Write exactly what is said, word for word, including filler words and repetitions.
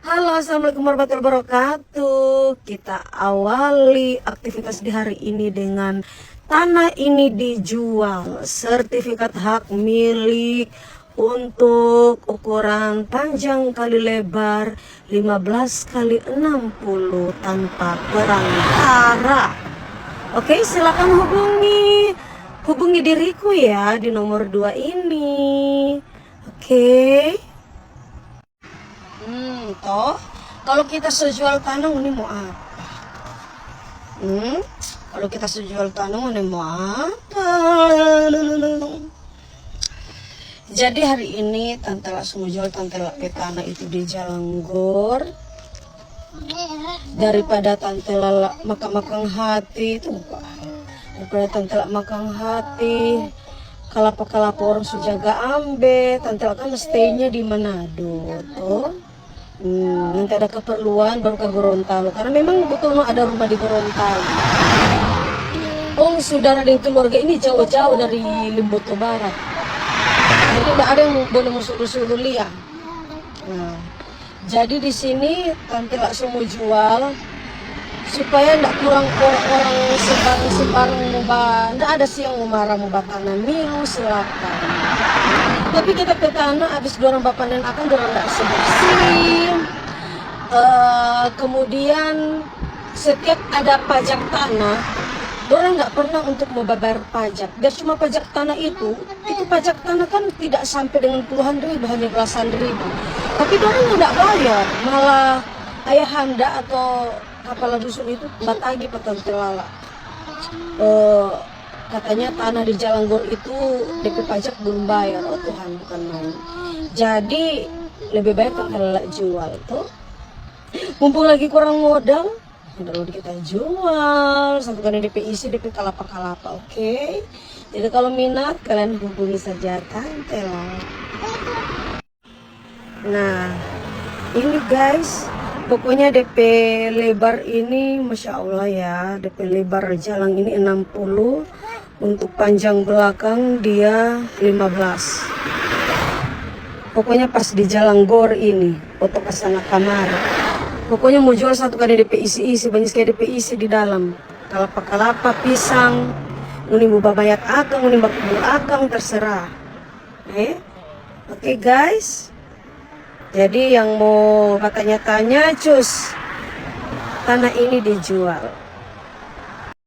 Halo, assalamualaikum warahmatullahi wabarakatuh. Kita awali aktivitas di hari ini dengan tanah ini dijual, sertifikat hak milik untuk ukuran panjang kali lebar lima belas kali enam puluh tanpa perantara. Oke, silakan hubungi, hubungi diriku ya di nomor dua ini. Oke. Hmm, toh. Kalau kita so jual tanah, ngoni mo apa? Hmm, kalau kita so jual tanah, ngoni mo apa? Jadi hari ini Tante La so mo jual Tante La pe tanah itu di Jalanggor. Daripada Tante La makang-makang hati itu, daripada Tante La makang hati, kalapa-kalapa orang su jaga ambe, Tante La kan stay-nya di Manado, toh. Hmm, nanti ada keperluan baru ke Gorontalo, karena memang betul no ada rumah di Gorontalo. Kong sudara deng keluarga ini jauh-jauh dari Limboto Barat, jadi ndak ada yang boleh mo suruh-suruh lia. Nah, jadi di sini Tante La so mo jual supaya ndak kurang, orang, orang sembarang-sembarang mo ba, ndak ada sih yang mo marah mo ba tanah milu, silakan. Tapi kita pe tanah abis dorang bapanen akang, dorang ndak bersih-bersih. Eh, kemudian setiap ada pajak tanah, dorang nggak pernah untuk mau bayar pajak. Biar cuma pajak tanah itu, itu pajak tanah kan tidak sampai dengan puluhan ribu, hanya belasan ribu. Tapi dorang nggak bayar, malah ayahanda atau kapala dusun itu batagi pa Tante Lala. Eh, katanya tanah di Jalanggor itu depe pajak belum bayar. Oh Tuhan, bukan main. Jadi lebih baik Tante Lala jual tuh. Mumpung lagi kurang modal, udah kita jual satu kali depe isi, depe kalapa-kalapa, oke? Jadi kalau minat, kalian hubungi saja Tante Lala. Nah, ini guys, pokoknya depe lebar ini, masya Allah ya, depe lebar jalang ini enam puluh, untuk panjang belakang dia lima belas. Pokoknya pas di jalang gor ini, oto kasana kamar. Pokoknya mo jual satu kali depe isi-isi, banya skali depe isi di dalam. Kalapa-kalapa, pisang, ngoni mo babayat akang, ngoni bakubur akang, terserah. Eh, oke guys. Jadi yang mo batanya-tanya, cus, tanah ini dijual.